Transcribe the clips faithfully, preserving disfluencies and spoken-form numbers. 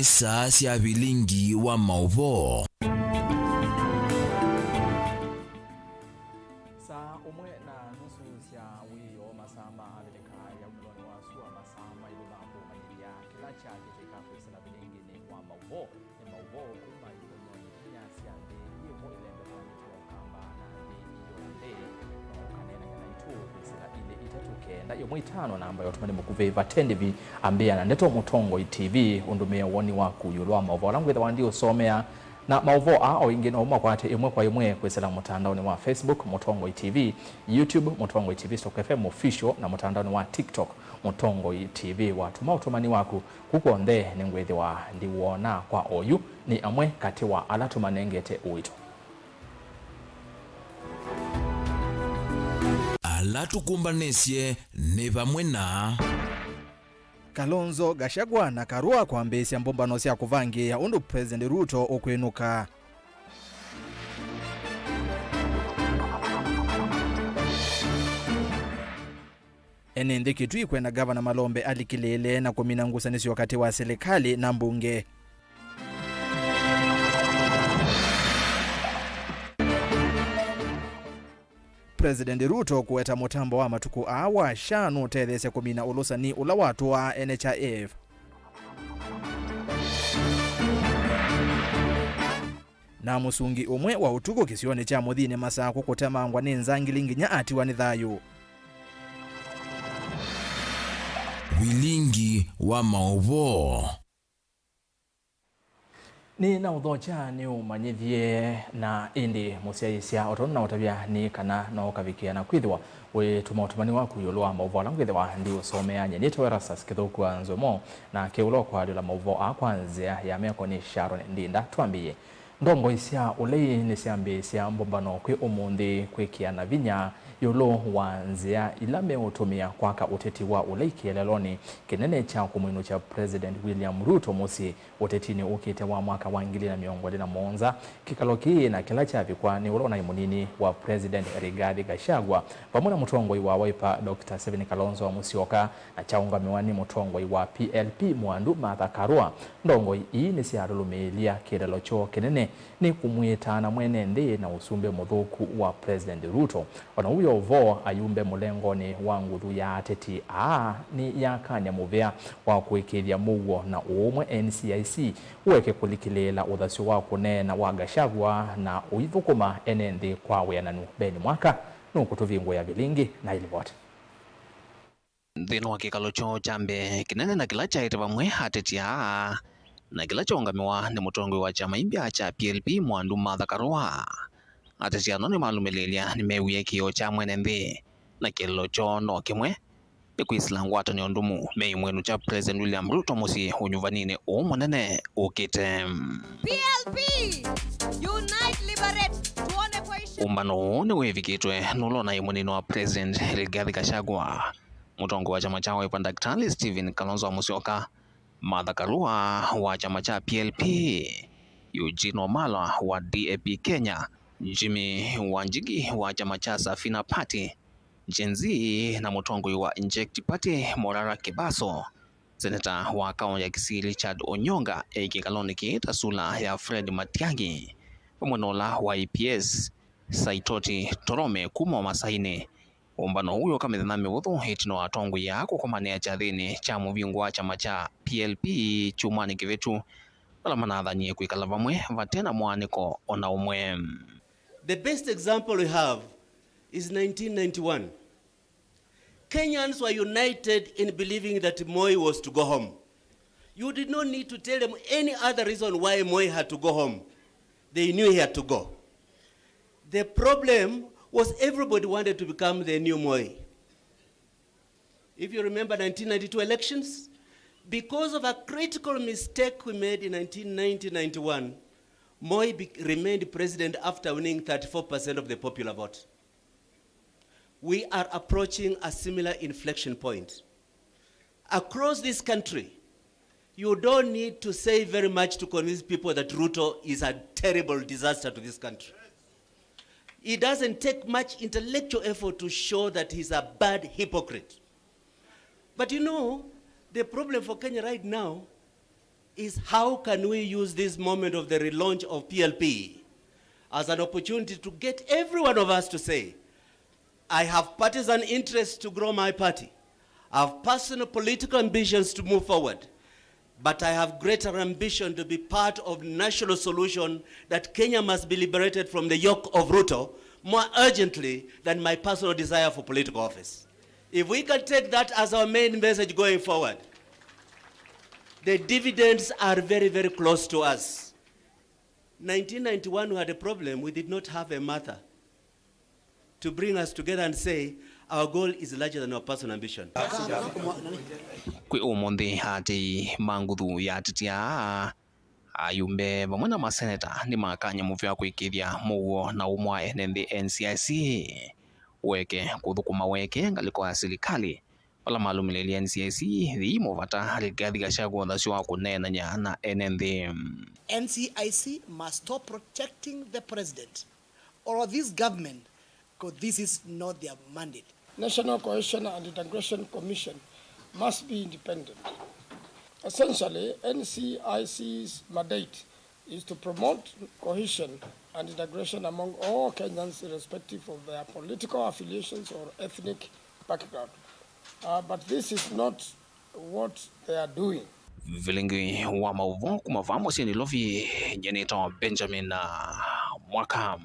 Saa sya vilingi wa maũvoo. Saa ũmwe na nusu sya wĩoo, masaa ma Avilika ya umĩlonĩ wa sua, masaa maitũ ma kũmanyĩthya kĩla kyakĩtĩka kwĩsĩla vilinginĩ wa maũvoo. Nĩ maũvoo kuma ithyomonĩ inya sya nthĩ yĩvo ĩlembekanĩtw'e Ũkamba na nthĩ yonthe. No ũkaneenany'a naitũ kwĩsĩla ilĩ itatũ kenda ĩmwe itano namba ya ũtũmani mũkuvĩ vate ndĩvi. Ambĩĩa na ndeto Mũtongoi T V, ũndũmĩe woni waku ĩũlũ wa maũvoo ala ngwĩthĩwa ndiũsomea. Na maũvoo aa o ĩngĩ no ũmakwate ĩmwe kwa ĩmwe kwĩsĩla mũtandaonĩ wa Facebook Mũtongoi T V, YouTube Mũtongoi T V stroke F M Official, na mũtandaonĩ wa TikTok Mũtongoi T V. Watũma ũtũmani waku, ku kw'onthe nĩngwĩthĩwa ndiwona kwa oyu. Nĩ amwe katĩ wa ala tũmanengete ũito. Ala tũkũmbanĩsye nĩ vamwe na. Kalonzo, Gachagua na Karua kwambĩĩsya mbũmbano sya kũvangĩĩa ũndũ President Ruto ũkwĩnũka. Ene nthĩ Kitui kwenda Ngavana Malombe alikĩlĩĩle na kũmina ngusanĩsyo katĩ wa silikalĩ na mbunge. President Ruto kũweta mũtambo wa matukũ aa wa SHA nũtetheesye kũmina ũlũsani ũla watũaa N H I F. Na mũsungi ũmwe wa ũtukũ kĩsionĩ kya Mũthini Masakũ kũtemangwa nĩ nzangili nginya atiwa nĩ thayũ. Vilingi wa maũvoo. Nĩ na ũthokya nĩ ũmanyĩthye, na ĩndĩ mũsyaĩĩsya o tondũ naũtavya nĩ kana no ũkavikĩa na kwĩthĩwa wĩtũma ũtũmani waku ĩũlũ wa maũvoo ala ngwĩthĩwa ndiũsomeany'a. Nĩtawa Erastus Kĩthũku wa Nzomo, na kĩũla ũkwaalyũla maũvoo aa kwa nzĩa ya meko nĩ Sharon Ndinda. Twambĩĩe. Ndongoi sya ũlei nĩsyambĩĩsya mbũmbano kwĩ ũmũnthĩ kwĩkĩana vinya ĩũlũ wa nzĩa ila meũtũmĩa kwaka ũteti wa ũlei kĩeleelonĩ kĩnene kya kũmwĩnũkya President William Ruto mũsyĩ ũtetinĩ ũkĩte wa mwaka wa ngili na mĩongo ĩlĩ na mũonza. Kĩkalo kĩĩ na kĩla kyavikwa nĩ ũla ũnaĩ mũnini wa President Rigathi Gachagua vamwe na mũtongoi wa Wiper Doctor Stephen Kalonzo Musyoka, na kyaũngamĩwa nĩ mũtongoi wa P L P Mwandu Martha Karua. Ndongoi ii nĩsyalũlũmĩĩlya kĩeleelo kyoo kĩnene nĩ kũmwĩtaa na mwene nthĩ na ũsumbĩ mũthũku wa President Ruto. O na ũu wĩ o vo, ayumbe mũlengonĩ wa nguthu ya ateti aa nĩyakany'a mũvea wa kũĩkĩĩthya mũuo na ũũmwe N C I C ũeke kũlikĩlĩĩla ũthasyo wa kũneena wa Gachagua na ũithũkũma ene nthĩ kwa wĩananu. Ben Mwaka nũkũtũvingũĩa vilingi na ĩlivoti. Nthĩnĩ wa kĩkalo kyoo kya mbee kĩnene na kĩla kyaĩte vamwe ateti aa na kĩla kyaũngamĩwa nĩ mũtongoi wa kyama imbya kya P L P Mwandu Martha Karua, ateti ano nĩmalũmĩlĩĩlya nĩmeewie kĩĩo kya mwene nthĩ na kĩeleelo kyoo no kĩmwe nĩ kwĩsĩla ngwatanĩo ndũmu meimwĩnũkya President William Ruto mũsyĩ ũnyuvaninĩ ũũ mũnene ũkĩte. P L P, unite, liberate, tuone kwa ishi. Ũmbano ũũ nĩwĩvikĩtwe nũla ũnaĩ mũnini wa President Rigathi Gachagua, mũtongoi wa kyama kya Wiper Daktari Stephen Kalonzo Musyoka, Martha Karua wa kyama kya P L P, Eugene Wamalwa wa D A P Kenya, Jimmy Wanjigi wa kyama kya Safina Party, Gen Z, na mũtongoi wa Inject Party Morara Kibaso, seneta wa kaũntĩ ya Kisii Richard Onyonga e kĩkalonĩ kĩĩ ta sula ya Fred Matiang'i, vamwe na ũla wa E P S Saitoti Torome kuma Ũmasainĩ. Ũmbano ũũ wĩũka mĩthenya mĩvũthũ ĩtina wa atongoi aa kũkomanĩa kyathĩnĩ kya mũvingũ wa kyama kya P L P kyumwanĩ kĩvĩtu, vala manathanie kwĩkala vamwe vate na mũaanĩko o na ũmwe. The best example we have is nineteen ninety-one. Kenyans were united in believing that Moi was to go home. You did not need to tell them any other reason why Moi had to go home. They knew he had to go. The problem was everybody wanted to become the new Moi. If you remember nineteen ninety-two elections, because of a critical mistake we made in nineteen ninety ninety-one, Moi be- remained president after winning thirty-four percent of the popular vote. We are approaching a similar inflection point. Across this country, you don't need to say very much to convince people that Ruto is a terrible disaster to this country. It doesn't take much intellectual effort to show that he's a bad hypocrite. But you know, the problem for Kenya right now is how can we use this moment of the relaunch of P L P as an opportunity to get every one of us to say, I have partisan interests to grow my party. I have personal political ambitions to move forward. But I have greater ambition to be part of national solution that Kenya must be liberated from the yoke of Ruto more urgently than my personal desire for political office. If we can take that as our main message going forward, the dividends are very, very close to us. Nineteen ninety-one, we had a problem. We did not have a mother to bring us together and say, our goal is larger than our personal ambition. Kwĩ ũmũnthĩ, aatĩĩi ma nguthu ya Tetea, ayumbe vamwe na maseneta nĩmakany'a mũvea kwĩkĩĩthya mũuo na ũmwe wa ene nthĩ N C I C weke kũthũkũma weke ngalĩko ya silikalĩ. Vala malũmĩlĩĩlye N C I C yĩimũvata Rigathi Gachagua ũthasyo wa kũneenany'a na ene nthĩ. N C I C must stop protecting the president or this government, because this is not their mandate. National Cohesion and Integration Commission must be independent. Essentially, N C I C's mandate is to promote cohesion and integration among all Kenyans irrespective of their political affiliations or ethnic background. Uh, but this is not what they are doing. Vilingi wa maũvoo kuma vaa mũsyĩ Nairobi, nyie nĩtawa Benjamin, uh, Mwaka.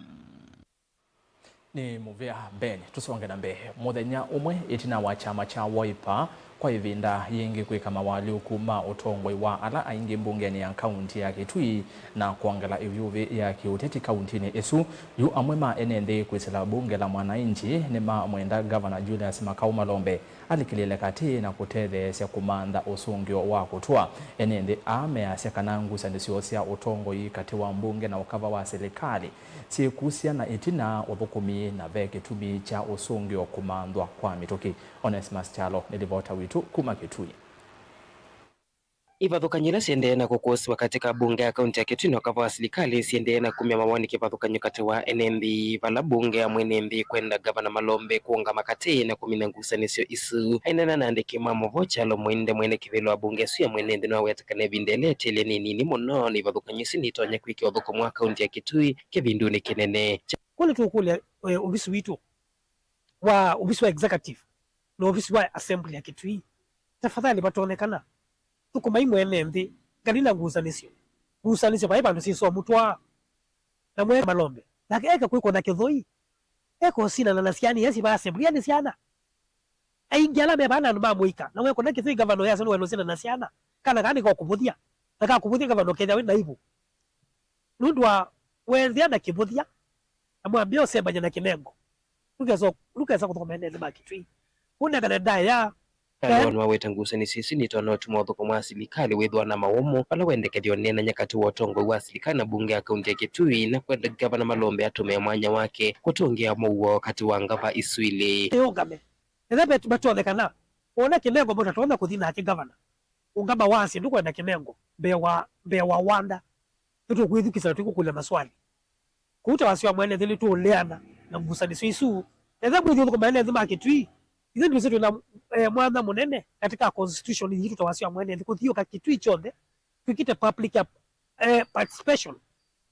Nĩ mũvea Ben. Tũsonge na mbee. Mũthenya ũmwe ĩtina wa kyama kya Wiper kwa ĩvinda yĩngĩ kwĩka mawalyũku ma ũtongoi wa ala aingĩ mbungenĩ ya kaunti ya Kitui na kwongela ĩvyũvĩ ya kĩũteti kauntinĩ ĩsu, yu amwe ma ene nthĩ kwĩsĩla bunge la Mwananchi nĩmamwenda Ngavana Julius Makau Malombe alikĩlĩle katĩ na kũtetheesya kũmantha ũsũngĩo wa kũtũa. Ene nthĩ aa measya kana ngusanĩsyo sya ũtongoi katĩ wa mbunge na ũkava wa silikalĩ syĩkusya na ĩtina ũthũkũmi na ve kĩtumi kya ũsũngĩo kũmanthwa kwa mĩtũkĩ. Onesmus Kyalo nĩ livota witũ kuma Kitui. Ivathũkany'o ila syendee na kũkũsĩwa katĩ ka mbunge ya kaunti ya Kitui na ũkava wa silikalĩ syendee na kumya mawoni kĩvathũkany'o katĩ wa ene nthĩ, vala mbunge ya mwene nthĩ kwenda Ngavana Malombe kũũngama katĩ na kũmina ngusanĩsyo isu. Aineena na andĩki ma maũvoo, Kyalo Mwende, mwene kĩvĩla wa mbunge ĩsu ya mwene nthĩ, nĩwaweta kana ĩvinda ĩla ĩtĩlye nĩ nini mũno, na ivathũkany'o isu nitonya kwĩkĩa ũthũkũmi wa kaunti ya Kitui kĩvindunĩ kĩnene. Kwoou nĩtũkũlya, eh, ovisi witũ wa ovisi wa executive na ovisi wa assembly ya Kitui, tafadhali, vatonyekana, thũkũmai mwene nthĩ ngalĩ na ngusanĩsyo. Ngusanĩsyo vai vandũ syĩsomũtwaa na mwene Malombe nake eke kwĩkũna kĩthũi, eke ũsinana na syana ila syĩ va assembly, yani syana aingĩ ala me vaa na andũ ma mũika, na wekũna kĩthũi ngavana ũyasya nĩwenda ũsinana na syana, kana kaa nĩkokũvũthya na kakũvũthya ngavana ũkethĩa wĩ na ivũ. Nũndũ wa wethĩa na kĩvũthya na mwambĩa ũsembany'a na kĩnengo, ndũkesa, ndũkesa kũthũkũma ene nthĩ ma Kitui. Kũnengane ndaĩa. Kyalo nĩwaweta ngusanĩsyo isu nitonya ũtuma ũthũkũmi wa silikalĩ wĩthĩwa na mawũmũ, vala wendekethya ũneenany'a katĩ wa ũtongoi wa silikalĩ na mbunge ya kaunti ya Kitui, na kwenda Ngavana Malombe atũmĩe mwanya wake kũtũngĩa mũuo katĩ wa ngava isu ilĩ. Ĩũngame. Ethĩwa vet-, vatonyekana, wona kĩnengo mũtatonya kũthi nake ngavana, ũngama wasye ndũkwenda kĩnengo mbee wa, mbee wa wanda, nĩtũkwĩthukĩĩsya na tũikũkũlya maswali. Kũu ta wasya wa mwene nthĩ nĩtũũleana na ngusanĩsyo isu. Ethĩwa mwĩthĩ ũthũkũma ene nthĩ ma Kitui, ithyĩ ndwĩsĩ twĩ na, eh, mwanya mũnene katĩ ka constitution yitũ ta wasya wa mwene nthĩ kũthiũka Kitui kyonthe twĩkĩte public, eh, participation.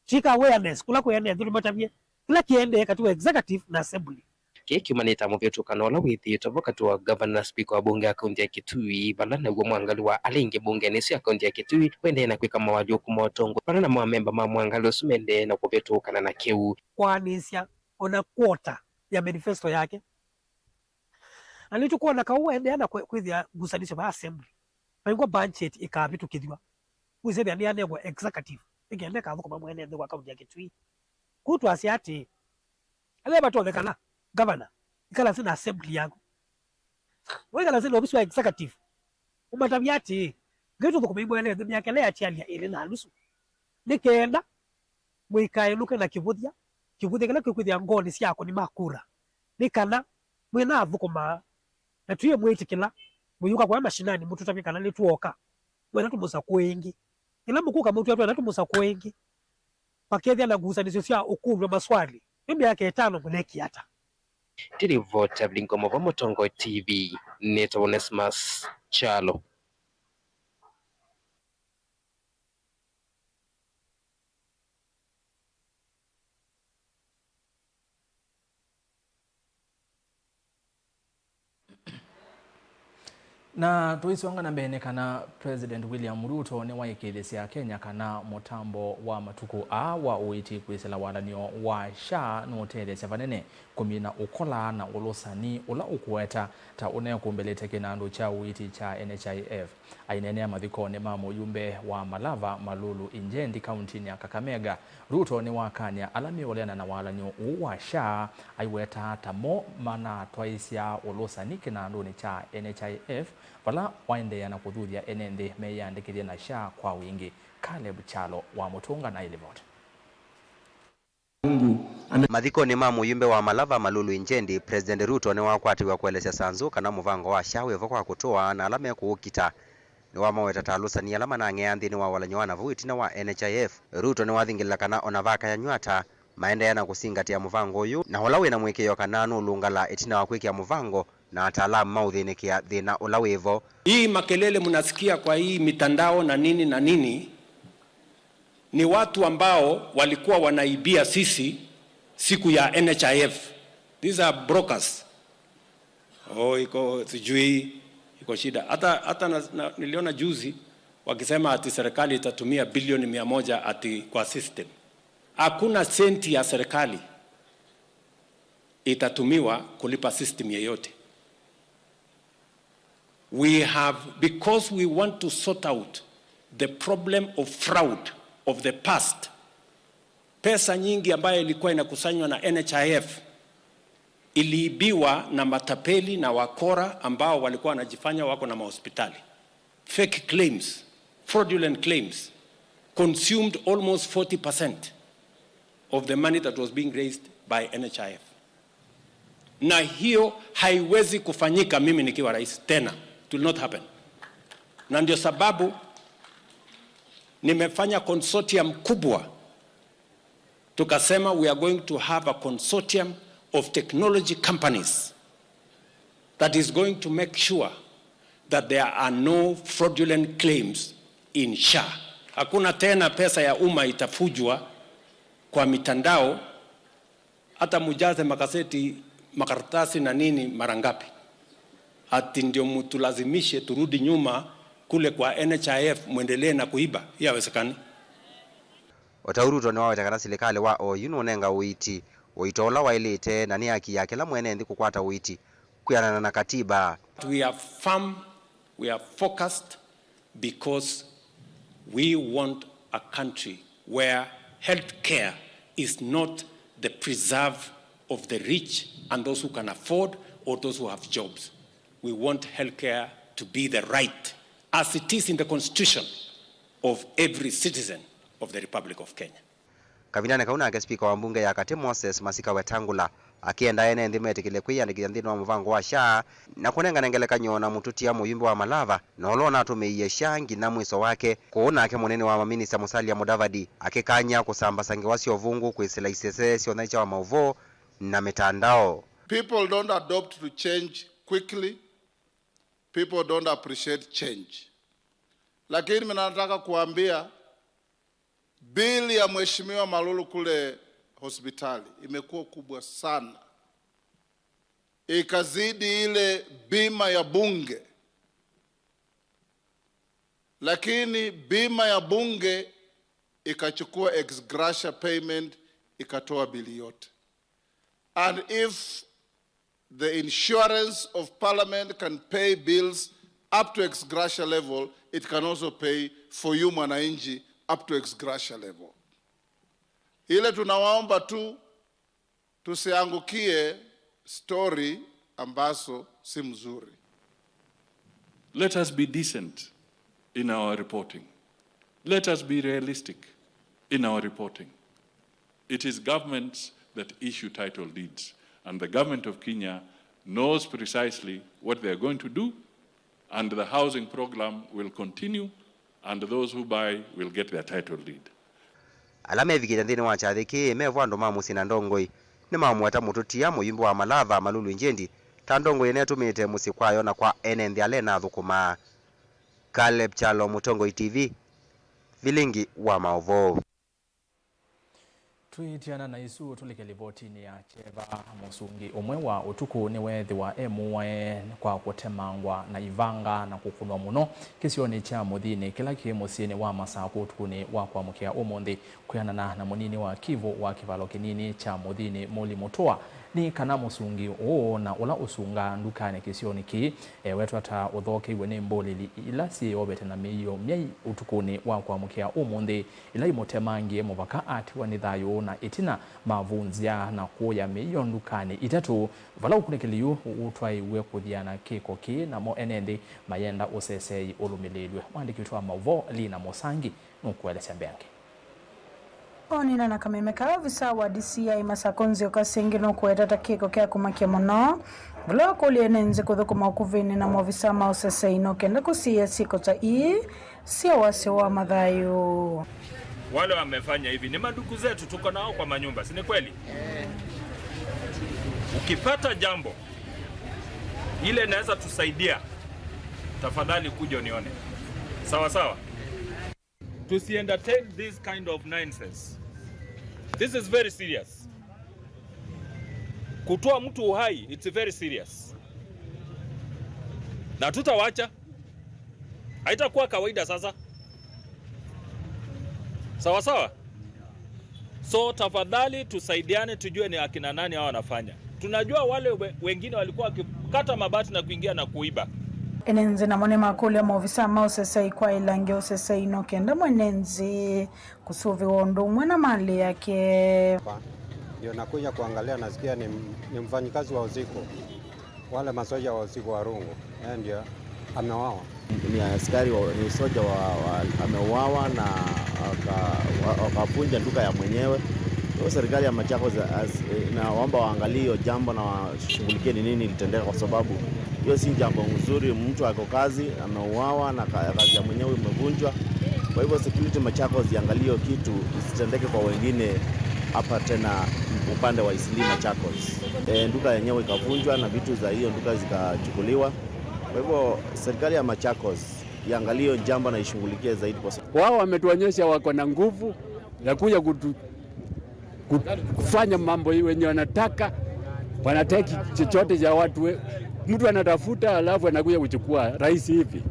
Twĩka awareness kũla kwĩ ene nthĩ tũmatavye kĩla kĩendee katĩ wa executive na assembly. Kĩĩ kyumanĩte na mũvĩtũkano ũla wĩthĩĩtwe vo katĩ wa ngavana na spika wa mbunge ya kaunti ya Kitui, vala naw'o mwangalĩ wa ala aingĩ mbungenĩ ĩsu ya kaunti ya Kitui wendee na kwĩka mawalyũku ma ũtongoi, vala namo amemba ma mwangalĩ ũsu mendee na kũvĩtũkana na kĩu. Kwaanĩsya o na quarter ya manifesto yake. Na nĩtũkwona kaũ waendeea na kwĩ-, kwĩthĩa ngusanĩsyo va assembly, vaingwa budget ĩkavĩtũkĩthw'a. Wĩsĩthĩa nĩyanengwa executive ĩkenda ĩkathũkũma mwene nthĩ wa kaunti ya Kitui. Kũu twasya atĩĩ, ethĩwa vatonyekana, ngavana, ĩkala nthĩ na assembly yaku. Waikala nthĩ na ovisi wa executive, ũmatavye atĩĩ, ngai tũthũkũmei mwene nthĩ myaka ĩla yatialya ĩlĩ na nusu, nĩ kenda mũikaĩlũke na kĩvũthya, kĩvũthya kĩla kĩkwĩthĩa ngoonĩ sya akũni ma kura, nĩ kana mwĩnathũkũmaa na twĩĩ mwĩtĩkĩla mũyũka kũya mashinani mũtũtavye kana nĩtwooka, mwenda tũmũsakũe ĩngĩ. Ĩla mũkũka mũtwĩa twenda tũmũsakũe ĩngĩ, vakethĩa na ngusanĩsyo sya ũkũlw'a maswali, ĩ myaka ĩtano mũneekie ata? Ndilivota Vilingo Mova Mũtongoi T V, nĩtawa Onesmus Kyalo. Na tũisonga na mbee nĩ kana President William Ruto nĩwaĩkĩĩthĩsya Akenya kana mũtambo wa matukũ aa wa ũiiti kwĩsĩla walan'yo wa SHA nũũtetheesya vanene kũmina ũkola na ũlũsani ũla ũkũete ta ũnekũmbĩlĩte kĩnandũ kya ũiiti kya N H I F. Aineenea mathikonĩ ma mũyumbe wa Malava Malulu Injendi kauntinĩ ya Kakamega, Ruto nĩwakany'a ala meũleana na walan'yo ũũ wa SHA, aiwetaa ta mo manatwaĩsya ũlũsani kĩnandũnĩ kya N H I F, vala waendeea na kũthuthya ene nthĩ meyĩandĩkĩthye na SHA kwa wingĩ. Caleb Kyalo wa Mũtũnga na ĩlivoti. Mathikonĩ ma mũyumbe wa Malava Malulu Injendi, President Ruto nĩwakwatĩw'a kũelesya Sanzu kana mũvango wa SHA wĩ vo kwa kũtũa, na ala mekũũkita nĩwamaweta ta alũsani ala manang'ea nthĩnĩ wa walan'yo wa navau ĩtina wa N H I F. Ruto nĩwathingĩlĩla kana ona vakayanywa ata, maendeea na kũsingatĩa mũvango ũyũ, na ũla wĩ na mũĩkĩĩo kana nũlũngala ĩtina wa kwĩkĩa mũvango na ataalamu maũthĩnĩkĩa thĩna ũla wĩ vo. Hii makelele mnasikia kwa hii mitandao na nini na nini, ni watu ambao walikuwa wanaibia sisi siku ya N H I F. These are brokers. Oh, iko sijui, iko shida. Hata, hata na, na, niliona juzi wakisema ati serikali itatumia bilioni mia moja ati kwa system. Hakuna senti ya serikali itatumiwa kulipa system yeyote. We have, because we want to sort out the problem of fraud of the past. Pesa nyingi ambayo ilikuwa inakusanywa na N H I F iliibiwa na matapeli na wakora ambao walikuwa wanajifanya wako na mahospitali. Fake claims, fraudulent claims consumed almost forty percent of the money that was being raised by N H I F. Na hiyo haiwezi kufanyika mimi nikiwa rais tena. It will not happen. Na ndio sababu nimefanya consortium kubwa. Tukasema we are going to have a consortium of technology companies that is going to make sure that there are no fraudulent claims in SHA. Hakuna tena pesa ya umma itafujwa kwa mitandao, hata mujaze magazeti, makaratasi na nini mara ngapi, ati ndio mutulazimishe turudi nyuma kule kwa N H I F mwendelee na kuiba. Hiyo haiwezekani. O ta ũu, Ruto nĩwaweta kana silikalĩ wa oyu nũnenga ũiiti ũito ũla waĩlĩte na nĩ haki ya kĩla mwene nthĩ kũkwata ũiiti kwĩanana na katiba. We are firm, we are focused because we want a country where healthcare is not the preserve of the rich and those who can afford or those who have jobs. We want healthcare to be the right, as it is in the constitution, of every citizen of the Republic of Kenya. Kavindanĩ kau nake spika wa mbunge ya katĩ Moses Masika Wetangula akĩenda ene nthĩ metĩkĩle kwĩyandĩkĩthya nthĩnĩ wa mũvango wa SHA na kũnengane ngelekany'o na mũtũtia mũyumbe wa Malava na ũla ũnatũmĩie SHA nginya mwĩso wake. Kũu nake mũnene wa maminista Musalia Mudavadi akĩkany'a kũsambasa ngewa sya ũvũngũ kwĩsĩla isese sya ũnyaĩĩkya wa maũvoo na mĩtandao. People don't adopt to change quickly. People don't appreciate change. Lakini mimi nataka kuambia, bili ya Mheshimiwa Malulu kule hospitali imekuwa kubwa sana, ikazidi ile bima ya bunge, lakini bima ya bunge ikachukua ex gratia payment, ikatoa bili yote. And if the insurance of parliament can pay bills up to ex gratia level, it can also pay for you mwananchi up to ex gratia level. Ile tunawaomba tu, tusiangukie story ambazo si mzuri. Let us be decent in our reporting. Let us be realistic in our reporting. It is governments that issue title deeds, and the government of Kenya knows precisely what they are going to do, and the housing program will continue, and those who buy will get their title deed. Ala mevikĩte nthĩnĩ wa kyathĩ kĩĩ mevo andũ ma mũsyĩ na ndongoi nĩmamũweta mũtũtia mũyumbe wa Malava Malulu Injendi ta ndongoi ĩnetũmĩĩte mũsyĩ kwayo na kwa ene nthĩ ala ĩnathũkũmaa. Caleb Kyalo, Mũtongoi T V, vilingi wa maũvoo. Kwĩtiana na isu, tũlike livotinĩ ya kyeva. Mũsungi ũmwe wa ũtukũ nĩweethĩwa e mũae kwa kũtemangwa na ivanga na kũkũnwa mũno kĩsionĩ kya mũthinĩ kĩla kĩ mũsyĩnĩ wa Masakũ ũtukũnĩ wa kwamũkĩa ũmũnthĩ. Kwĩanana na mũnini wa Kivu wa kĩvalo kĩnini kya mũthinĩ Molly Mutua, nĩ kana mũsungi ũũ na ũla ũsungaa ndukanĩ kĩsionĩ kĩĩ ewetwa ta ũthokeiwe nĩ mbũlĩli ila syĩyovete na mĩio myai ũtukũnĩ wa kwamũkĩa ũmũnthĩ, ila imũtemangie mũvaka atiwa nĩ thayũ na ĩtina mavunzya na kũya mĩio ndukanĩ itatũ, vala ũkunĩkĩli yu ũtwaĩiwe kũthiana kĩko kĩĩ, namo ene nthĩ mayenda ũseseei ũlũmĩlĩĩlw'e. Mwandĩki witũ wa maũvoo Lina Mũsangi nũkũelesya mbeange. Onina na kameme ka ovisa wa D C I Masakũ Nzioka Singi nũkũweta ta kĩko kya kũmakya mũno vala wakũlya ene nthĩ kũthũkũma ũkuvĩnĩ na maovisa ma ũsesei no kenda kũsiĩĩa syĩko ta ii sya wasyo wa mathayũ. Wale wamefanya hivi ni mandugu zetu, tuko nao kwa manyumba, si ni kweli? Ukipata jambo ile inaweza tusaidia, tafadhali kuja unione. Sawa sawa? Tusi entertain this kind of nonsense. This is very serious. Kutoa mtu uhai, it's very serious. Na tutawacha. Haitakuwa kawaida sasa. Sawa sawa? So tafadhali tusaidiane, tujue ni akina nani hawa wanafanya. Tunajua wale we-, wengine walikuwa wakikata mabati na kuingia na kuiba. Ene nthĩ namo nĩmakũlya maovisa ma ũsesei kwaĩlangya ũsesei no kenda mwene nthĩ kũsũvĩwa ũndũ ũmwe na malĩ yake. Hapa ndio nakuja kuangalia, nasikia ni, ni mfanyikazi wa usiku. Wale masoja wa usiku wa rungu, yeye ndio amewawa. Ni askari wa, ni soja wa, wa, ameuawa na aka-, wa-, wakavunja duka ya mwenyewe. Kwa hiyo serikali ya Machakos as-, eh, naomba waangalie hiyo jambo na washughulikie ni nini ilitendeka, kwa sababu hiyo si jambo nzuri. Mtu ako kazi, ameuawa na ka-, kazi ya mwenyewe imevunjwa. Kwa hivyo security Machakos iangalie hiyo kitu, isitendeke kwa wengine hapa tena upande wa Eastleigh Machakos. Eh, duka yenyewe ikavunjwa na vitu za hiyo duka zikachukuliwa. Kwa hivyo serikali ya Machakos iangalie hiyo jambo na ishughulikie zaidi, kwa sababu wao wametuonyesha wako na nguvu ya kuja kutu-, ku-, kufanya mambo hii wenye wanataka, wanateki chochote cha watu we-, mtu anatafuta alafu anakuja kuchukua rahisi hivi.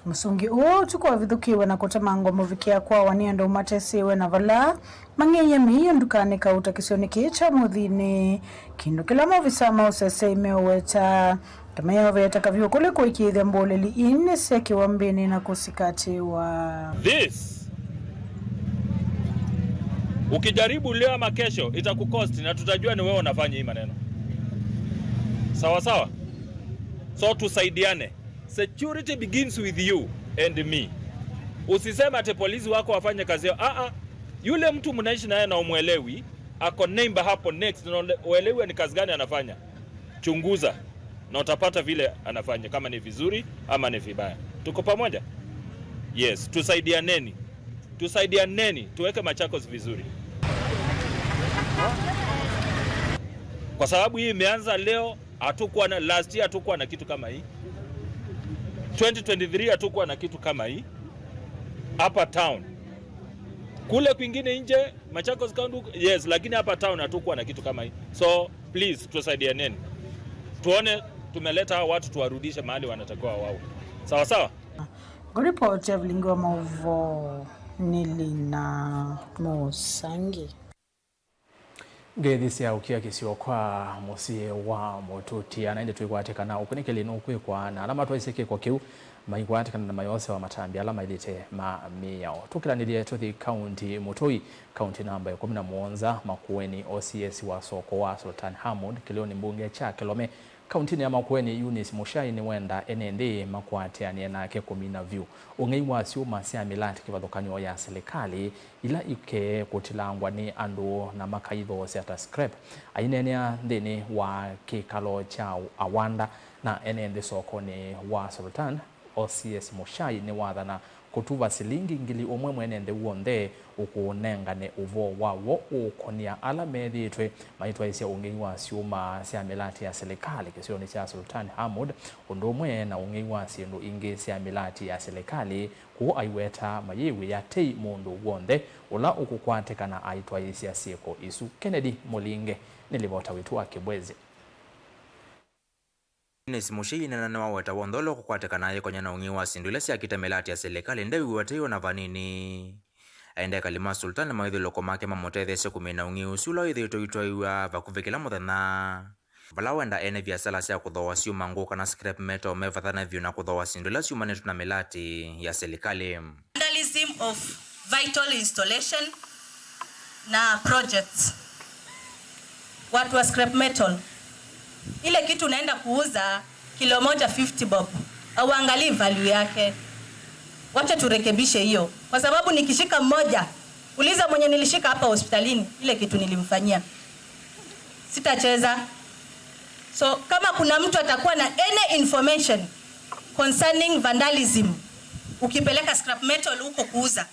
Mũsungi ũũ ũtukũ wavithũkĩiwe na kũtemangwa mũvikĩa kwawa nĩ andũ matesĩwe na vala mang'eie mĩio ndukanĩ kauta kĩsionĩ kĩĩ kya mũthinĩ, kĩndũ kĩla maovisa ma ũsesei meũweta ta meyoveete kavyũ kũlĩ kũĩkĩĩthya mbũlĩli ii nĩsyekiwa mbĩnĩ na kũsikatĩwa. This, ukijaribu leo ama kesho itakukosti na tutajua ni wewe unafanya hii maneno. Sawa sawa? So tusaidiane. Security begins with you and me. Usiseme ati polisi wako wafanye kazi yao. Ah, ah. Yule mtu mnaishi naye na umwelewi, ako neighbor hapo next, na ule-, uelewi ni kazi gani anafanya. Chunguza na utapata vile anafanya, kama ni vizuri ama ni vibaya. Tuko pamoja? Yes, tusaidianeni. Tusaidianeni, tuweke Machakos vizuri. Kwa sababu hii imeanza leo, hatukuwa na, last year hatukuwa na kitu kama hii. Twenty twenty-three hatukuwa na kitu kama hii hapa town. Kule kwingine nje, Machakos County, yes, lakini hapa town hatukuwa na kitu kama hii. So, please, tusaidianeni. Tuone tumeleta hao watu, tuwarudishe mahali wanatakiwa wawe. Sawa sawa? Ngũripoti ya vilingi wa maũvoo nĩ Lina Mũsangi. Ngeithi sya ũkia kĩsio kwa mũsyĩ wa Mũtũtia, na ĩndĩ twĩkwatĩkana ũkunĩkĩli nũkwĩkwa na ala matwaisye kĩko kĩu maikwatĩkana na mayosewa matambya ala mailĩte ma mĩao. Tũkĩlanĩlye tũthi kaunti Mũtũi, kaunti namba ĩkũmi na mũonza, Makueni, O C S wa soko wa Sultan Hamud kĩlĩonĩ mbunge kya Kĩlome kauntinĩ ya Makueni, Eunice Muchai nĩwenda ene nthĩ makwatĩanĩe nake kũmina vyũ ũng'ei wa syũma sya mĩlatĩ kĩvathũkany'o ya silikalĩ ila ikekũtilangwa nĩ andũ na makaithoosya ta scrap. Aineenea nthĩnĩ wa kĩkalo kya Awanda na ene nthĩ sokonĩ wa Sultan, O C S Muchai nĩwathana kũtuva silingi ngili ũmwe mwene nthĩ w'onthe ũkũũnengane ũvoo waw'o ũũkonĩa ala methĩĩtwe maitwaĩsya ũng'ei wa syũma sya mĩlatĩ ya silikalĩ kĩsionĩ kya Sultan Hamud, ũndũ ũmwe na ũng'ei wa syĩndũ ingĩ sya mĩlatĩ ya silikalĩ, kũu aiweta mayĩw'ĩa tei mũndũ w'onthe ũla ũkũkwatĩkana aitwaĩĩsya syĩko isu. Kennedy Mũlinge nĩ livota witũ wa Kĩbwezi. Ines Muchei nĩnaweta w'onthe ũla ũkũkwatĩkana ayĩkonya na ũng'ei wa syĩndũ ila syakĩte mĩlatĩ ya silikalĩ ndew'ĩwa tei o na vanini. Aendee ekali ma Sultan na mawĩthyũlũlũko make mamũtetheesye kũmina ũng'ei ũsu ũla wĩthĩĩtwe ũitwaĩw'a vakuvĩ kĩla mũthenya, vala wenda ene viasala sya kũthooa syuma ngũũ kana scrap metal mevathane vyũ na kũthooa syĩndũ ila syumanĩtwe na mĩlatĩ ya silikalĩ. Vandalism of vital installation na projects. Watu wa scrap metal, ile kitu unaenda kuuza kilo moja fifty bob, auangalii value yake. Wacha turekebishe hiyo, kwa sababu nikishika mmoja, uliza mwenye nilishika hapa hospitalini ile kitu nilimfanyia. Sitacheza. So kama kuna mtu atakuwa na any information concerning vandalism, ukipeleka scrap metal huko kuuza,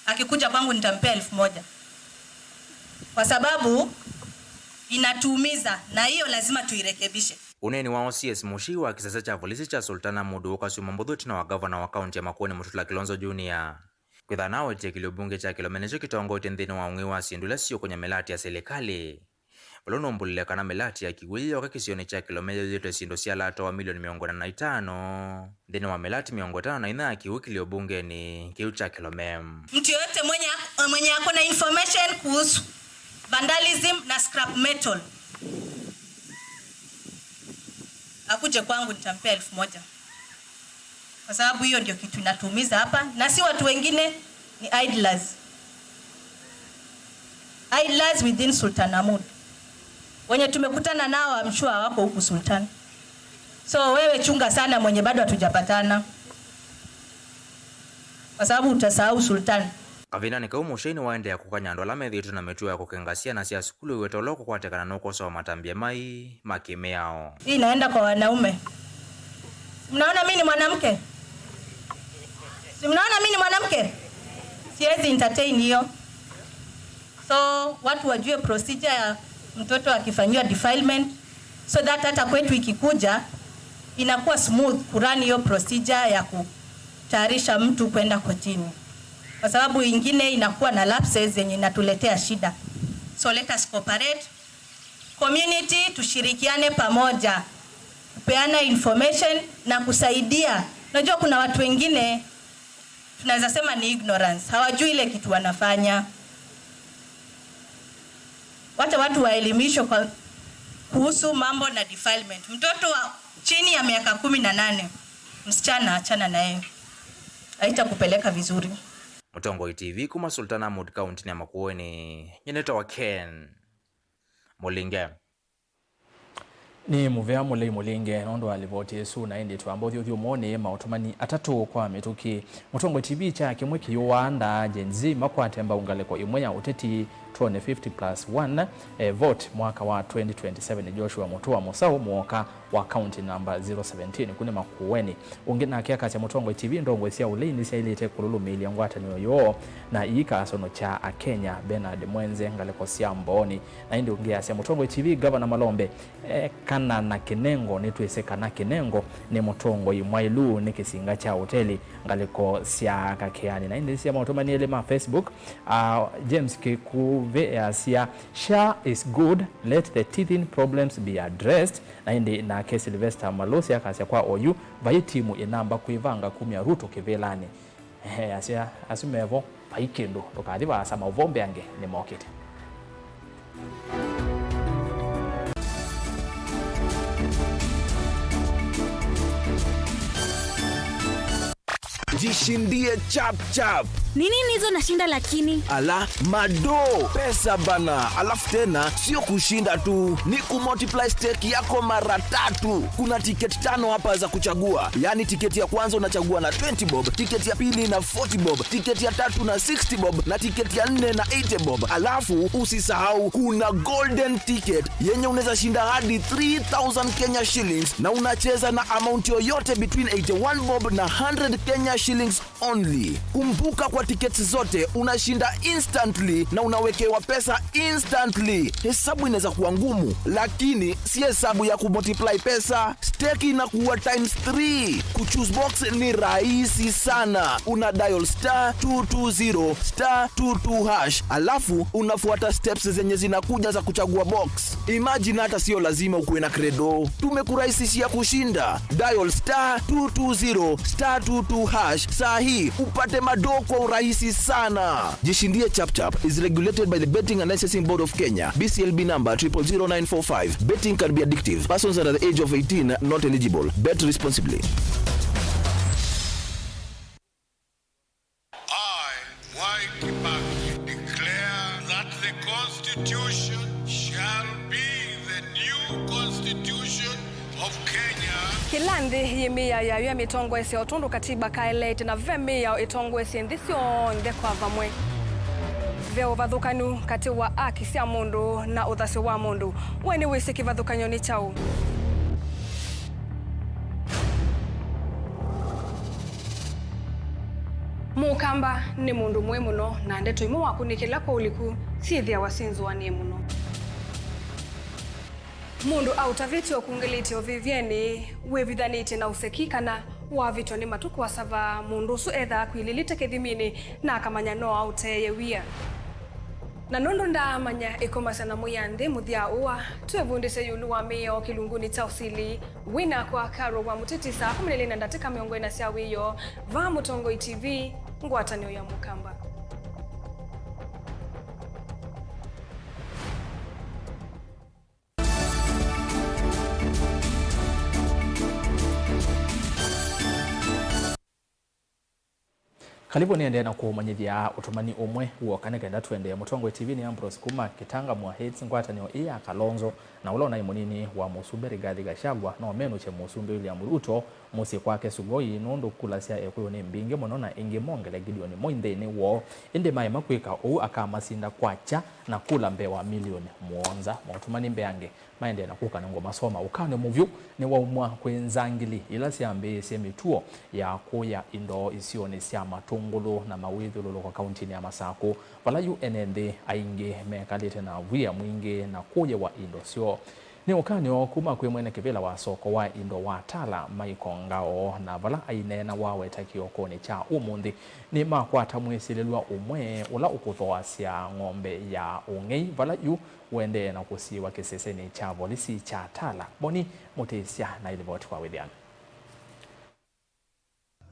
akikuja kwangu nitampea elfu moja, kwa sababu inatuumiza, na hiyo lazima tuirekebishe. Ũneeni wa O C S Muchei wa kĩsese kya volisi kya Sultan Hamud ũkasyũma mbũthũ ĩtina wa gavana wa kaunti ya Makueni Mutula Kilonzo Junior kwĩthĩwa nawetie kĩlio mbunge kya Kilome nĩkyo kĩtongoetye nthĩnĩ wa ũng'ei wa syĩndũ ila siũkũnya mĩlatĩ ya silikalĩ. Vala ũnũmbũlile kana mĩlatĩ ya kĩw'ũ yĩyoka kĩsionĩ kya Kilome yĩthĩĩtwe syĩndũ sya lata wa milioni mĩongo ĩna na itano nthĩnĩ wa mĩlatĩ mĩongo ĩtano na inya ya kĩw'ũ kĩlio mbungenĩ kĩu kya Kilome. Mtu yoyote mwenye, mwenye ako na information kuhusu vandalism na scrap metal, akuje kwangu, nitampea elfu moja. Kwa sababu hiyo ndio kitu inatuumiza hapa, na si watu wengine, ni idlers. Idlers within Sultan Hamud. Wenye tumekutana nao, I'm sure wako huku Sultan. So wewe chunga sana mwenye bado hatujapatana, kwa sababu utasahau Sultan. Kavindanĩ kau, Muchei nĩwaendeea kũkany'a andũ ala methĩĩtwe na mĩtuo ya kũkenga syana sya sukulu ĩweta ũla ũkũkwatĩkana nũkosoa matambya mai ma kĩmĩao. Hii inaenda kwa wanaume. Mnaona mimi ni mwanamke? Si mnaona mimi ni mwanamke? Siwezi entertain hiyo. So watu wajue procedure ya mtoto akifanyiwa defilement, so that hata kwetu ikikuja inakuwa smooth kurun hiyo procedure ya kutayarisha mtu kwenda kotini, kwa sababu ingine inakuwa na lapses zenye inatuletea shida. So let us cooperate. Community, tushirikiane pamoja kupeana information na kusaidia. Unajua kuna watu wengine tunaweza sema ni ignorance, hawajui ile kitu wanafanya. Wacha watu waelimishwe kwa kuhusu mambo na defilement. Mtoto wa chini ya miaka kumi na nane, msichana, achana na yeye, haitakupeleka vizuri. Mũtongoi T V kuma Sultan Hamud kaunti ya Makueni, nyie nĩtawa Ken Mũlinge. Nĩ mũvea mũlei Mũlinge nũndũ wa livoti ĩsu, na ĩndĩ twamba ũthyũthyũmũnĩ maũtũmani atatũ kwa mĩtũkĩ. Mũtongoi T V kya kĩmwe kĩyũaa ndaa Gen Z makwate mbau ngalĩko ĩmwe ya ũteti, twone fifty plus one, eh, vote mwaka wa twenty twenty-seven. Joshua Mũtũa Mũsaũ mũoka wa kaunti namba zero seventeen kũu nĩ Makueni. Ũngĩ nake akasya Mũtongoi T V ndongoi sya ũlei nĩsyaĩlĩte kũlũlũmĩĩlya ngwatanĩo yoo na iikasonokya Akenya. Bernard Mwenze ngalĩko sya Mbooni. Na ĩndĩ ũngĩ asya Mũtongoi T V, Gavana Malombe, eh, kana na kĩnengo, nĩtwĩsĩ kana kĩnengo nĩ mũtongoi mwaĩlu nĩ kĩsinga kya ũteli ngalĩko sya Kakeani. Na ĩndĩ sya maũtũmani elĩ ma Facebook, ah, James Kĩkuvĩ easya, "SHA is good, let the teething problems be addressed." Na ĩndĩ nake Sylvester Malusi akasya kwa oyu, "Vai timu ĩnamba kwĩvanga kumya Ruto kĩvĩlanĩ." Ehe, asya, asu mevo, vai kĩndũ, ndũkathi vaasa, maũvoo mbeange nĩmokĩte. Jishindie chap chap. Ni nini hizo nashinda lakini? Ala, madoo, pesa bana. Alafu tena, sio kushinda tu, ni kumultiply stake yako mara tatu. Kuna tiketi tano hapa za kuchagua, yaani tiketi ya kwanza unachagua na twenty bob, tiketi ya pili na forty bob, tiketi ya tatu na sixty bob, na tiketi ya nne na eighty bob. Alafu usisahau kuna golden ticket yenye unaweza shinda hadi three thousand Kenya shillings, na unacheza na amount yoyote between eighty-one bob na hundred Kenya shillings only. Kumbuka, kwa tickets zote unashinda instantly na unawekewa pesa instantly. Hesabu inaweza kuwa ngumu, lakini si hesabu ya kumultiply pesa. Stake inakuwa times three. Kuchoose box ni rahisi sana. Una dial star two two zero star two two hash, alafu unafuata steps zenye zinakuja za kuchagua box. Imagine, hata sio lazima ukuwe na credo. Tumekurahisishia kushinda. Dial star two two zero star two two hash saa hii upate madoo kwa urahisi sana. Jishindie Chapchap is regulated by the Betting and Licensing Board of Kenya, B C L B number triple zero nine four five. Betting can be addictive. Persons under the age of eighteen not eligible. Bet responsibly. I, Mwai Kibaki, declare that the Constitution shall be the new Constitution of Kenya. Kĩla nthĩ yĩ mĩao yayo ya mĩtongoesye o tondũ katiba kaeleete, na ve mĩao ĩtongoesye nthĩ syonthe kwa vamwe. Ve ũvathũkanu katĩ wa aki sya mũndũ na ũthasyo wa mũndũ. We nĩwĩsĩ kĩvathũkany'o nĩ kyaũ? Mũkamba nĩ mũndũ mũĩ mũno, na ndeto imwe wakũnĩkĩla kwa ũliku syĩthĩawa syĩ nzũanĩe mũno. Mũndũ aũtavĩtye ũkungĩlĩte ũvĩvyenĩ, wĩvithanĩtye na ũseki, kana wavĩtwa nĩ matukũ asava, mũndũ ũsu ethaa akwilĩlĩte kĩthiminĩ na akamanya no aũteeye wia. Na nũndũ ndaamanya ĩkomasya na mwĩanthĩ mũthya ũa, twĩvundĩsye ĩũlũ wa mĩao kĩlungunĩ kya ũsili. Wĩ nakwa Carol wa Mũtĩtĩ saa kũmi na ilĩ na ndatĩka mĩongo ĩna sya wĩoo, vaa Mũtongoi T V, ngwatanĩo ya Mũkamba. Kalĩvo nĩendee na kũũmanyĩthya ũtũmani ũmwe w'oka nĩ kenda tũendee. Mũtongoi T V nĩ Ambrose kuma Kĩtanga Mwa Heights, ngwatanĩo ĩĩ ya Kalonzo, na ũla ũnaĩ mũnini wa mũsumbĩ Rigathi Gachagua no menũkye mũsumbĩ William Ruto mũsyĩ kwake Sugoi, nũndũ kula sya Ekũyũ nĩ mbingĩ mũno na ĩngĩ mongele Gideon Moi nthĩnĩ woo. Ĩndĩ maema kwĩka ũu, akamasinda kwakya na kula mbee wa milioni mũonza. Maũtũmani mbeange maendee na kũka na ngũmasoma. Ũkany'o mũvyũ nĩwaumwa kwĩ nzangili ila syambĩĩsye mĩtuo ya kũya indo isionĩ sya matũngũlũ na mawĩthyũlũlũko kauntinĩ ya Masakũ, vala yu ene nthĩ aingĩ mekalĩte na wia mwingĩ na kũyĩwa indo syoo. Nĩ ũkany'o kuma kwĩ mwene kĩvĩla wa soko wa indo wa Tala, Michael Ngao, na vala aineena waweta kĩokonĩ kya ũmũnthĩ, nĩmakwata mwĩsilĩlw'a ũmwe ũla ũkũthooasya ng'ombe ya ũng'ei vala yu ũendee na kũsiĩwa kĩsesenĩ kya volisi kya Tala. Boni Mũtĩsya na ĩlivoti kwa wĩthĩano.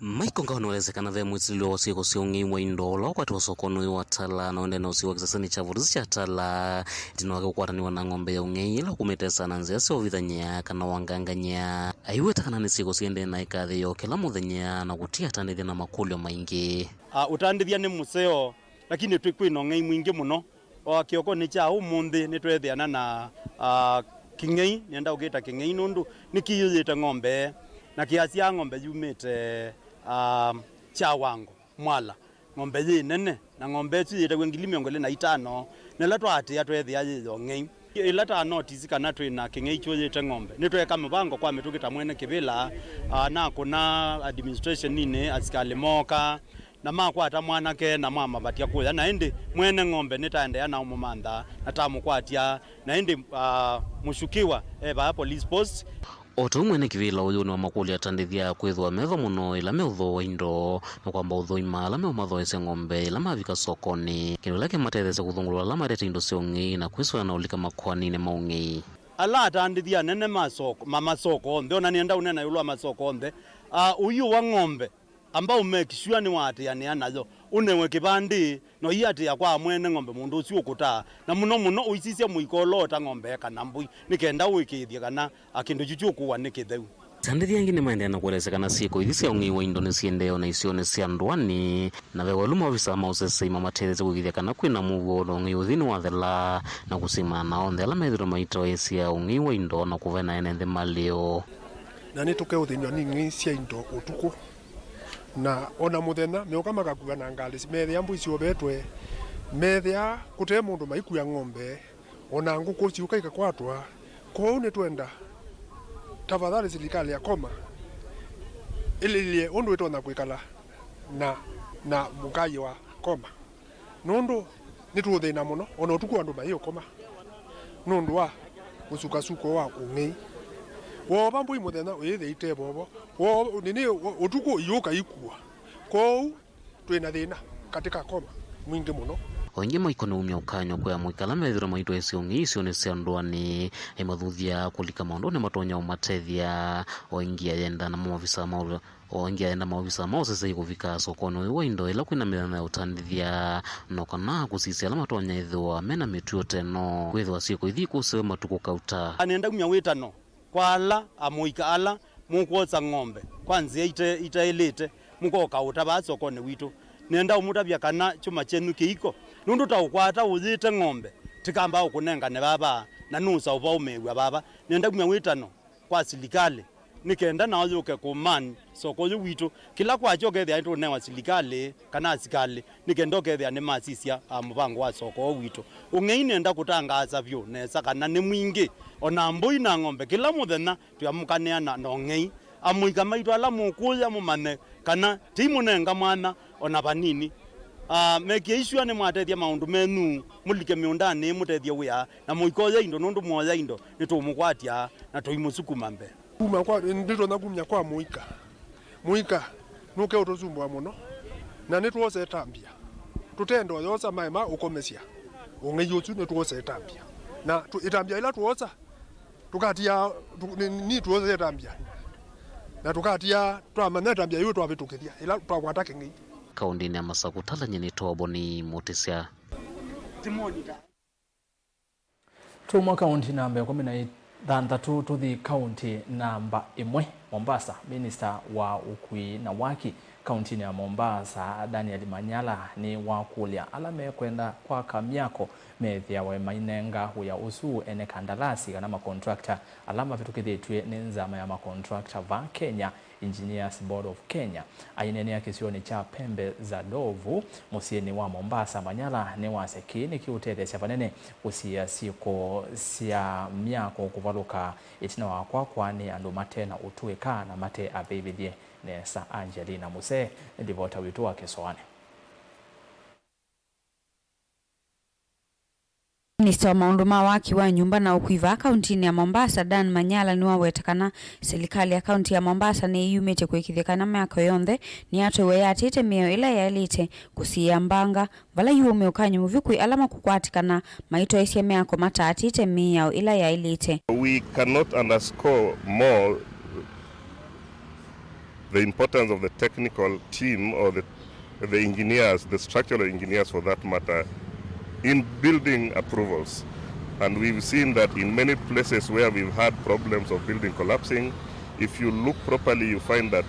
Michael Ngao nĩwaelesya kana ve mwĩsilĩlw'a wa syĩko sya ũng'ei wa indo ũla ũkwatiwa sokonĩ ũyũ wa Tala na ũendee na ũsiĩwa kĩsesenĩ kya volisi kya Tala, ĩtina wake kũkwatanĩw'a na ng'ombe ya ũng'ei ĩla ũkumĩte sana nzĩa sya ũvithany'a kana wangangany'a. Aiweta kana nĩ syĩko siendee na ĩkathĩĩo kĩla mũthenya na kũti atandĩthya na makũlyo maingĩ. Ah, ũtandĩthya nĩ mũseo, lakini twĩ kwĩna ũng'ei mwingĩ mũno. O kĩokonĩ kya ũmũnthĩ nĩtweethĩana na, ah, kĩng'ei, nĩenda ũkĩta kĩng'ei nũndũ nĩkĩyĩyĩte ng'ombe, na kĩasyaa ng'ombe yumĩte, ah, Kyawango, Mwala. Ng'ombe yĩ nene, na ng'ombe ĩsu yĩtaw'a ngili mĩongo ĩlĩ na itano, na ĩla twaatĩĩa tweethĩa yĩ yo ng'ei. Ĩla twa notice kana twĩ na kĩng'ei kyũyĩte ng'ombe, nĩtweeka mũvango kwa mĩtũkĩ ta mwene kĩvĩla, ah, nakũna administration-inĩ, asikalĩ mooka, na makwata mwanake na mwamavatya kũya, na ĩndĩ mwene ng'ombe nĩtaendeea na ũmũmantha na tamũkwatya, na ĩndĩ, ah, mũshukiwa e vaa police post. O ta ũu mwene kĩvĩla ũyũ nĩwamakũlya atandĩthya kwĩthĩwa metho mũno ĩla meũthooa indo na kwamba ũthũima ala meũmathoesya ng'ombe ĩla mavika sokonĩ, kĩndũ kĩla kĩmatetheesya kũthũngũlũla ala matete indo sya ũng'ei na kwĩsũla na ũlika makoaninĩ ma ũng'ei. Ala atandĩthya anene ma soko, ma masoko onthe, ona nĩenda ũneena ĩũlũ wa masoko onthe, ah, ũiũ wa ng'ombe, amba ũ make sure nĩwaatĩanĩa nayo, ũnewe kĩvandĩ, na ũiatĩa kwa mwene ng'ombe mũndũ ũsu ũkũtaa, na mũno mũno ũisisya mũika ũla ũta ng'ombe kana mbũi, nĩ kenda ũĩkĩĩthye kana, a, kĩndũ kyu kyũkũwa nĩ kĩtheu. Atandĩthya angĩ nĩmaendeea na kũelesya kana syĩko ithi sya ũng'ei wa indo nĩsiendee o na isionĩ sya ndũanĩ, na ve ũalu maovisaa ma ũsesei mamatetheesye kũĩkĩĩthya kana kwĩ na mũuo na ũng'ei ũthi nĩwathela, na kũsimana na onthe ala methĩĩtwe maitaĩsya ũng'ei wa indo na kũvena ene nthĩ malĩo. Na nĩtũkeũthĩnw'a nĩ ing'ei sya indo ũtukũ, na o na mũthenya meũka makakua na ngalĩ, meethĩa mbũi syovetwe, meethĩa kũte mũndũ maikua ng'ombe, o na ngũkũ syũka ikakwatwa. Kwoou nĩtwenda tafadhali silikalĩ ya Koma ĩlilye ũndũ ĩtonya kwĩkala na, na mũkaĩ wa Koma, nũndũ nĩtũũthĩna mũno, o na ũtukũ andũ mayĩũkoma nũndũ wa mũsukasuko wa ũng'ei. Woova mbũi mũthenya ũyĩthĩa ite vovo, woo, nini, ũtukũ iyũka ikua. Kwoou twĩ na thĩna katĩ ka Koma mwingĩ mũno. O ĩngĩ maiko nĩumya ũkany'o kwĩ amũika ala methĩĩtwe maitaĩsya ũng'ei isionĩ sya ndũanĩ, aimathuthya kũlika maũndũnĩ matonya ũmatethya. O ĩngĩ ayenda na maovisaa ma, o ĩngĩ ayenda maovisaa ma ũsesei kũvika sokonĩ ũyũ wa indo ĩla kwĩ na mĩthenya ya ũtandĩthya, no kana kũsisya ala matonya ĩthĩwa me na mĩtuo ta ĩno, kwĩthĩwa syĩko ithi ikũsĩwe matukũ kauta. Nĩenda kumya wĩtano kwa ala amũika ala mũkwosa ng'ombe kwa nzĩa ite-, itaĩlĩte, mũkoka ũta vaa sokonĩ witũ. Nĩenda ũmũtavya kana kyũma kyenyu kĩiko, nũndũ ta ũkwata ũyĩte ng'ombe, tĩkamba ũkũnengane vava, na nũũsa ũvaũmĩĩw'a vava. Nĩenda kumya wĩtano kwa silikalĩ, nĩ kenda nao yũke kũman soko ũyũ witũ. Kĩla kwakya ũkethĩa nĩtũũnewa silikalĩ kana asikalĩ, nĩ kenda ũkethĩa nĩmasisya, a, mũvango wa soko ũũ witũ. Ũng'ei nĩenda kũtangaasa vyũ nesa kana nĩ mwingĩ, o na mbũi na ng'ombe, kĩla mũthenya twĩamũkanĩa na, na ũng'ei. Amũika maitũ ala mũkũya mũmanye kana tĩimũnenga mwanya o na vanini. A, mekĩe isua nĩmwatethya maũndũ menyu, mũlike mĩũndanĩ mũtethye wĩa, na mũikoya indo, nũndũ mwoya indo nĩtũũmũkwatya na tũimũsukuma mbee. Kuma kwa, nĩtũtonya kumya kwa mũika. Mũika nũke ũtũsumbũa mũno, na nĩtwosa ĩtambya. Tũtenda ũyosa maema ũkomesya ũng'ei ũsu, nĩtwosa ĩtambya. Na tũ-, ĩtambya ĩla twosa, tũkatia, tũ-, nĩ, nĩ twosa ĩtambya. Na tũkatia twamanya ĩtambya yĩu twavĩtũkĩthya, ĩla twakwata kĩng'ei. Kaũntĩnĩ ya Masakũ, Talany'a nĩ Toboni Mũtĩsya. Tuma kaũnti namba ĩkũmi na thanthatũ tũthi kaũnti namba ĩmwe, Mombasa. Minista wa ũkui na waki kaũntinĩ ya Mombasa, Daniel Manyala, nĩwakũlya ala mekwenda kwaka myako methĩawe mainenga wĩa ũsu ene kandalasi kana makontrakta ala mavĩtũkĩthĩtw'e nĩ nzama ya makontrakta va Kenya, Engineers Board of Kenya. Aineenea kĩsionĩ kya Pembe za Ndovu, mũsyĩnĩ wa Mombasa, Manyala nĩwasya kĩĩ nĩkĩũtetheesya vanene kũsiĩĩa syĩko sya myako kũvalũka ĩtina wa kwakwa nĩ andũ mate na ũtũĩka na mate avĩvĩthye nesa. Angelina Musee nĩ livota witũ wa kĩsoanĩ. Minista wa maũndũ ma waki wa nyũmba na ũkui vaa kaũntinĩ ya Mombasa, Dan Manyala, nĩwaweta kana silikalĩ ya kaũnti ya Mombasa nĩyĩyumĩtye kũĩkĩĩthya kana myako yonthe nĩyatũiwe yatĩĩte mĩao ĩla yaĩlĩte, kũsiĩĩa mbanga, vala yu ũmĩ ũkany'o mũvyũ kwĩ ala makũkwatĩkana maitwaĩsya myako mataatĩĩte mĩao ĩla yaĩlĩte. We cannot underscore more the importance of the technical team or the, the engineers, the structural engineers for that matter, in building approvals. And we've seen that in many places where we've had problems of building collapsing, if you look properly, you find that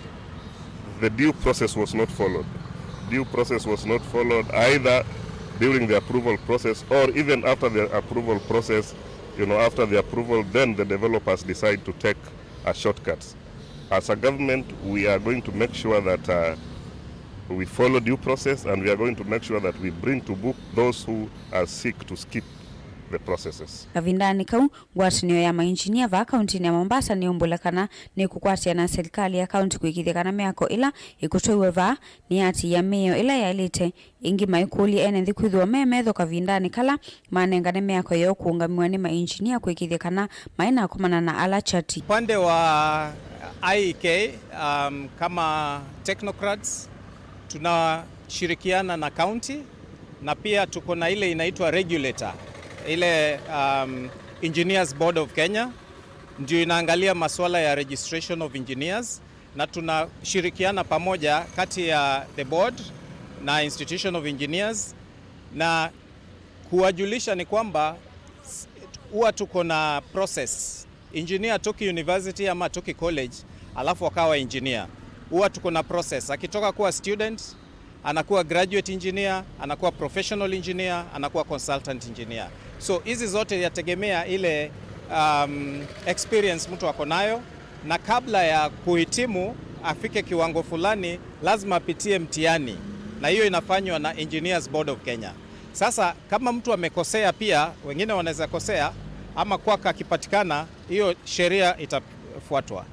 the due process was not followed. Due process was not followed either during the approval process or even after the approval process, you know, after the approval, then the developers decide to take a shortcuts. As a government, we are going to make sure that, uh, we follow due process, and we are going to make sure that we bring to book those who are seek to skip the processes. Kavindanĩ kau, ngwatanĩo ya mainjinia vaa kaũntinĩ ya Mombasa nĩyũmbũle kana nĩkũkwatĩana na silikalĩ ya kaũnti kũĩkĩĩthya kana myako ĩla ĩkũtwaiwe vaa nĩyatiĩa mĩao ĩla yaĩlĩte. Ĩngĩ maikũlya ene nthĩ kwĩthĩwa me metho kavindanĩ kala manengane myako yoo kũũngamĩwa nĩ mainjinia kũĩkĩĩthya kana mainakomana na ala kyati. Upande wa I E K, um, kama technocrats, tunashirikiana na county na pia tuko na ile inaitwa regulator, ile, um, Engineers Board of Kenya, ndio inaangalia masuala ya registration of engineers, na tunashirikiana pamoja kati ya the board na Institution of Engineers, na kuwajulisha ni kwamba s-, huwa tuko na process. Engineer toki university ama toki college, alafu akawa engineer. Huwa tuko na process. Akitoka kuwa student, anakuwa graduate engineer, anakuwa professional engineer, anakuwa consultant engineer. So hizi zote yategemea ile, um, experience mtu ako nayo, na kabla ya kuhitimu afike kiwango fulani, lazima apitie mtihani, na hiyo inafanywa na Engineers Board of Kenya. Sasa kama mtu amekosea pia, wengine wanaweza kosea, ama kwaka akipatikana, hiyo sheria itafuatwa.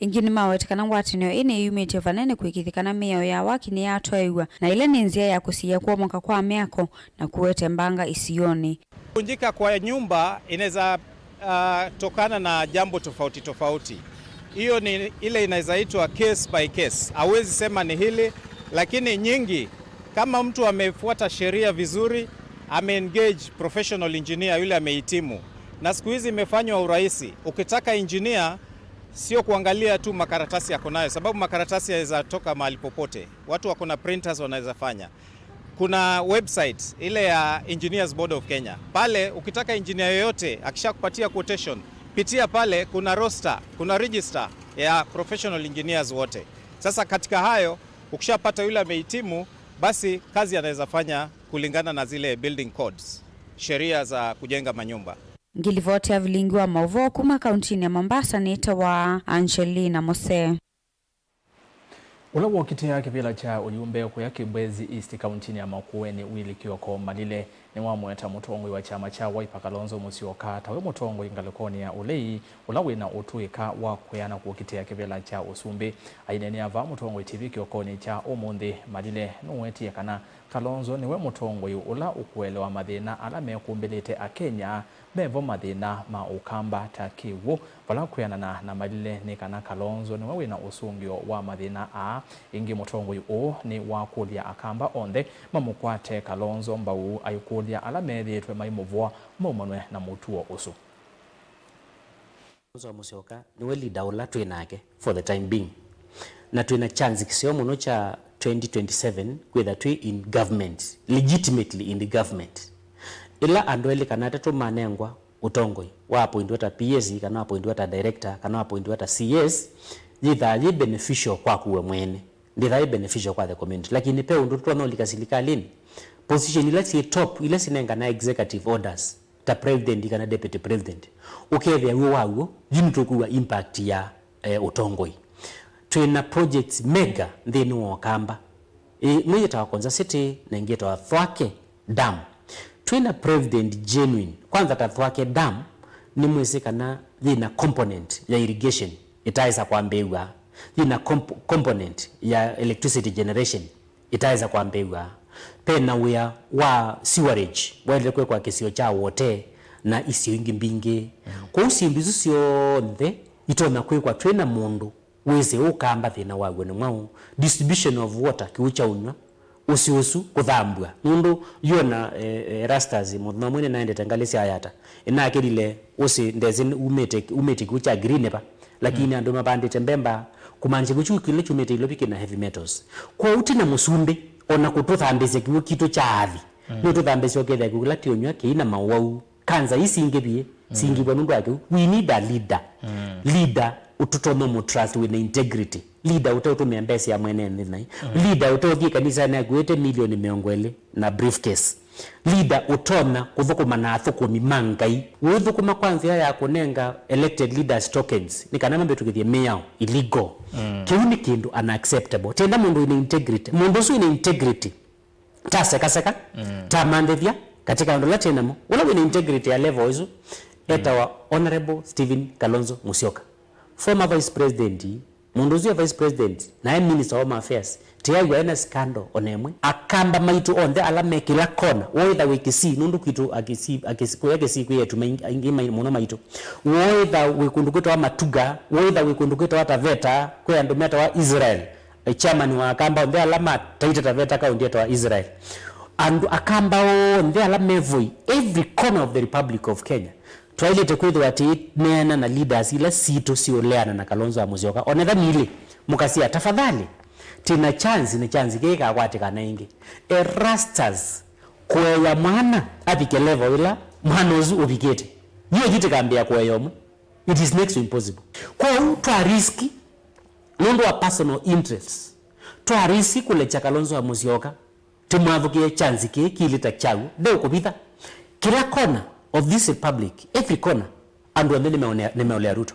Ĩngĩ nĩmawete kana ngwatanĩo ĩĩ nĩyumĩtye vanene kũĩkĩĩthya kana mĩao ya waki nĩyatwaĩw'a, na ĩla nĩ nzĩa ya kũsiĩĩa kwomoka kwa myako na kũete mbanga isionĩ. Kuvunjika kwa nyumba inaweza, ah, tokana na jambo tofauti tofauti. Hiyo ni ile inaweza itwa case by case. Hauwezi sema ni hili, lakini nyingi, kama mtu amefuata sheria vizuri, ameengage professional engineer yule amehitimu. Na siku hizi imefanywa urahisi. Ukitaka engineer, sio kuangalia tu makaratasi yako nayo, sababu makaratasi yaweza toka mahali popote. Watu wako na printers, wanaweza fanya. Kuna website ile ya Engineers Board of Kenya. Pale ukitaka engineer yoyote, akishakupatia quotation, pitia pale, kuna roster, kuna register ya professional engineers wote. Sasa katika hayo, ukishapata yule amehitimu, basi kazi anaweza fanya kulingana na zile building codes, sheria za kujenga manyumba. Ngilivoti ya vilingi wa maũvoo kuma kauntinĩ ya Mombasa nĩtawa Angelina Mose. Ũla wokitĩa kĩvĩla kya ũyumbe kũya Kibwezi East kauntinĩ ya Makueni, Willy Kioko Malile, nĩwamũeta mũtongoi wa kyama kya Wiper Kalonzo Musyoka tawe mũtongoi ngalĩkonĩ ya ũlei ũla wĩna ũtũĩka wa kwĩana kũkitĩa kĩvĩla kya ũsumbĩ. Aineenea vaa Mũtongoi T V kĩokonĩ kya ũmũnthĩ, Malile nũwetie kana Kalonzo nĩwe mũtongoi ũla ũkũelewa mathĩna ala mekũmbĩlĩte Akenya. Mevo mathĩna ma Ũkamba ta kĩw'ũ, vala kwĩanana na Malile nĩ kana Kalonzo nĩwe wĩna ũsũngĩo wa mathĩna aa. Ĩngĩ mũtongoi ũũ nĩwakũlya Akamba onthe mamũkwate Kalonzo mbau, aikũlya ala methĩĩtwe maimũvũa maumanwe na mũtuo ũsu. Kalonzo Musyoka nĩwe leader ũla twĩ nake for the time being. Na twĩ na chance kĩseo mũno kya twenty twenty-seven kwĩtha twĩ in government, legitimately in the government. Ĩla andũ elĩ kana atatũ manengwa ũtongoi, wa appointiwa ta P S, kana wa appointiwa ta director, kana wa appointiwa ta C S, yĩthaa yĩ beneficial kwaku we mwene. Ndĩthaa yĩ beneficial kwa the community. Lakini pe ũndũ tũtonya ũlika silikalĩnĩ, position ila syĩ top, ila sinengana executive orders, ta president kana deputy president, ũkethĩa w'o wa w'o, yu nĩtũkwĩw'a impact ya, eh, ũtongoi. Twĩ na projects mega nthĩnĩ wa Ũkamba. Ĩ, ĩmwe yĩtawa Konza City, na ĩngĩ yĩtawa Thwake Dam. Twĩ na president genuine. Kwanza ta Thwake Dam, nĩmwĩsĩ kana yĩ na component ya irrigation ĩtaĩsa kwambĩĩw'a, yĩ na comp-, component ya electricity generation ĩtaĩsa kwambĩĩw'a. Pe na wĩa wa sewerage waĩlĩte kwĩkwa kĩsio kya Wote na isio ingĩ mbingĩ. Kwoou syĩndũ isu syonthe itonya kwĩkwa twĩ na mũndũ wĩsĩ Ũkamba thĩna waw'o nĩ mwaũ. Distribution of water, kĩw'ũ kya ũnyw'a, ũsĩ ũsu kũthambw'a. Nũndũ yona, eh, eh, Erastus, mũthenya ũmwe nĩnaendete ngalĩ sya Yata, ĩnakĩlile ũsĩ ndesĩ umĩte, umĩte kĩw'ũ kya green va. Lakini andũ mavandĩte mbemba, kũmaanisya kĩw'ũ kĩu kĩla kyumĩte Ilovi kĩna heavy metals. Kwoou tĩ na mũsumbĩ, o na kũtũthambĩsya kĩw'ũ kitũ kya athi, nũtũthambĩsya ũkethĩa kĩw'ũ kĩla tũũnyw'a kĩi na mawau. Kanza ii singĩvie, singĩvwa nũndũ wa kĩu. We need a leader. Leader ũtũtonya mũtrust wĩna integrity. Leader ũteũtũmĩa mbesa ya mwene nthĩ naĩ. Leader ũteũthiĩ kanisanĩ akuĩte milioni mĩongo ĩlĩ na briefcase. Leader ũtonya kũthũkũma na athũkũmi ma Ngai. Ũithũkũma kwa nzĩa ya kũnenga elected leaders tokens, nĩ kana mambĩtũkĩthye mĩao illegal. Kĩu nĩ kĩndũ unacceptable. Tenda mũndũ wĩna integrity. Mũndũ ũsu wĩna integrity, ta sekaseka, ta manthĩthya, katika andũ ala tĩ namo. Ũla wĩna integrity ya level ĩsu, etawa Honorable Stephen Kalonzo Musyoka. Former Vice President, mũndũ ũsu e Vice President, na e Minister wa Home Affairs, tĩaw'a ena scandal ona ĩmwe. Akamba maitũ onthe ala me kĩla kona, woĩtha wĩ Kisii, nũndũ kwitũ a Kisii, a Kisii, kũya Kisii kwĩ etu maingĩ, aingĩ mai-, mũno maitũ. Woĩtha wĩ kũndũ kwĩtawa Matuga, woĩtha wĩ kũndũ kwĩtawa Taveta, kwĩ andũ metawa Israel. E, chairman wa Akamba onthe ala mataĩte Taveta kaunti etawa Israel. Andũ Akamba onthe ala me Voi, every corner of the Republic of Kenya, twaĩlĩte kwĩthĩwa tĩneana na leaders ila sitũ siũleana na Kalonzo wa Musyoka. Onetha nilĩ, mũkasya, tafadhali, tĩna chance, na chance kĩĩ ĩkakwatĩkana ĩngĩ. Erastus, kũea mwana avike level ĩla mwana ũsu ũvikĩte. Yu ĩthi tĩkambĩa kũea ũmwe. It is next to impossible. Kwoou twa risk nũndũ wa personal interests. Twarisi kũlekya Kalonzo wa Musyoka, tũmwathũkĩe chance kĩĩ kĩlĩ ta kyaũ, ndeũkũvitha. Kĩla corner of this republic, every corner, andũ onthe nĩmeonea- nĩmeolea Ruto.